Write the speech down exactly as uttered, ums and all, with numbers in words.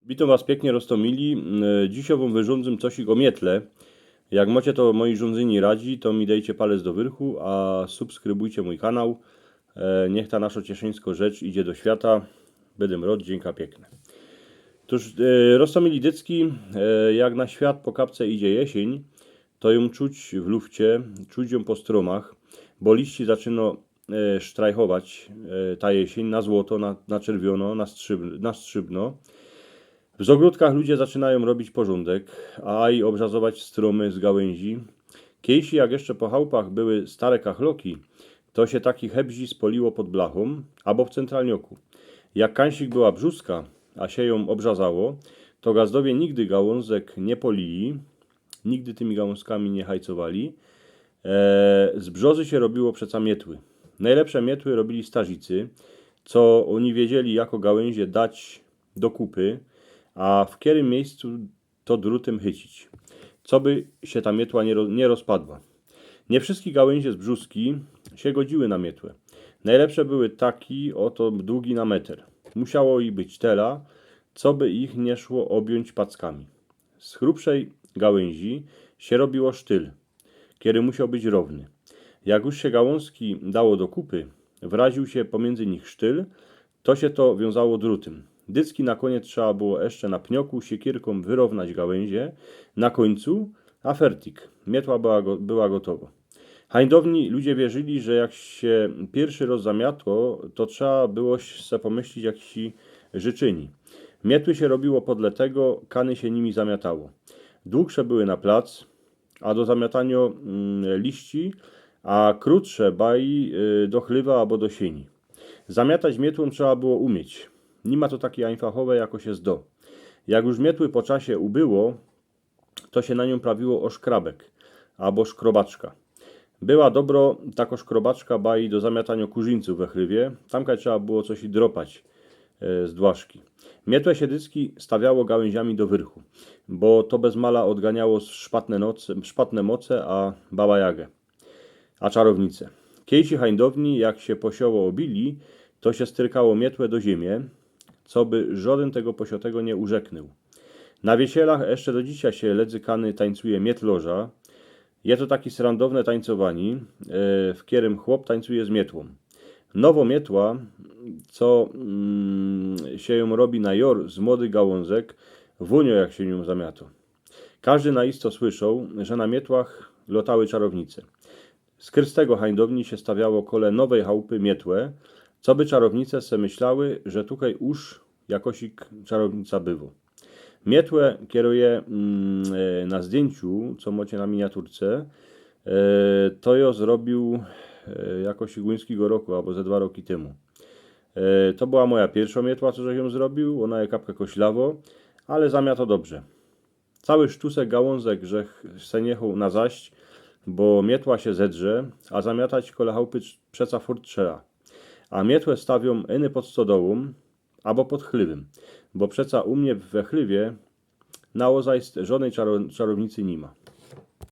Witōm was piyknie, Rostomili. E, dzisiej wōm wyrządzym cosik ô mietle. Jak mocie to moje rządzynie radzi, to mi dejcie palec do wyrchu, a subskrybujcie mōj kanał. E, niych ta naszo cieszyńsko rzecz idzie do świata. Bydym rod, dziynka piykne. Tōż, e, Rostomili dycki, e, jak na świat po kapce idzie jesyń, to jōm czuć w lufcie, czuć jōm po strōmach, bo liści zaczyno, e, sztrajchować, e, ta jesyń na złoto, na, na czerwiono, na, strzyb, na strzybno. W zogródkach ludzie zaczynajōm robić porzōndek, a i ôbrzazować strōmy z gałyńzi. Kejsi, jak jeszcze po chałpach były stare kachloki, to sie taki hebzi spoliło pod blachōm abo w centralnioku. Jak kańsik była brzuska, a sie jōm ôbrzazało, to gazdowie nigdy gałōnzek niy polili, nigdy tymi gałōnzkami niy hajcowali. E, z brzozy sie robiło przeca mietły. Nojlepsze mietły robili starzicy, co ôni wiedzieli, jako gałyńzie dać do kupy, a w kerym miyjscu to drutym chycić, coby sie ta mietła niy ro-, niy rozpadła. Niy wszyjske gałyńzie z brzuski sie godziły na mietłe. Nojlepsze były taki ôto dugi na meter. Musiało ich być tela, coby ich niy szło ôbjōńć packami. Z chrupszej gałyńzi sie robiło sztyl, kery musioł być rowny. Jak już sie gałōnzki dało do kupy, wraziōł sie pomiyndzy nich sztyl, to sie to wiōnzało drutym. Dycki na kōniec trzeba było jeszcze na pnioku siekierkōm wyrownać gałyńzie, na kōńcu, a fertik. Mietła była go-, była gotowo. Hańdowni ludzie wierzyli, że jak sie piyrszy roz zamiatło, to trzeba było se pomyślić jakiś życzyni. Mietły sie robiło podle tego, kany sie nimi zamiatało. Długsze były na plac, a do zamiatanio, mm, liści, a krōtsze baji, y, do chlywa abo do siyni. Zamiatać mietłōm trzeba było umiyć. Niy ma to taki ajnfachowe, jako sie zdo. Jak już mietły po czasie ubyło, to sie na niōm prawiło ôszkrabek abo szkrobaczka. Była dobro tako szkrobaczka baji do zamiatanio kurzińcōw we chlywie. Tam kaj trzeba było coś i dropać, e, z dłaszki. Mietłe sie dycki stawiało gałyńziami do wyrchu, bo to bez mala ôdganiało szpatne noce, szpatne moce, a baba jagę, a czarownice. Kejsi hańdowni, jak sie posioło ôbili, to sie styrkało mietłe do ziymie, coby żodyn tego posiotego niy urzeknył. Na wiesielach jeszcze do dzisiej sie lëdzy kany tańcuje mietloża. Je to taki srandowne tańcowani, e, w kerym chłop tańcuje z mietłōm. Nowo mietła, co, mm, sie jōm robi na jor z młodych gałōnzek, wōnio jak sie niōm zamiato. Kożdy na isto słyszoł, że na mietłach lotały czarownice. Skryz tego hańdowni sie stawiało kole nowej chałpy mietłe, coby czarownice se myślały, że tukej już jakosik czarownica było. Mietłe, kerõ je, mm, e, na zdjyńciu, co mocie na miniaturce, e, to jŏ zrobiōł, e, jakoś głuńskigo roku, abo ze dwa roki tymu. E, to była moja piyrszŏ mietła, co żech jã zrobiōł. Ôna je kapka koślawo, ale zamiatŏ dobrze. Cały sztusek gałōnzek żech se niechōł na zaś, bo mietła sie zedrze, a zamiatać kole chałpy trz-, przeca furt trzeba. A mietłã stawiōm ino pod stodołōm, abo pod chlywym, bo przeca u mie we chlywie naozaj żŏdnyj czaro-, czarownicy ni ma.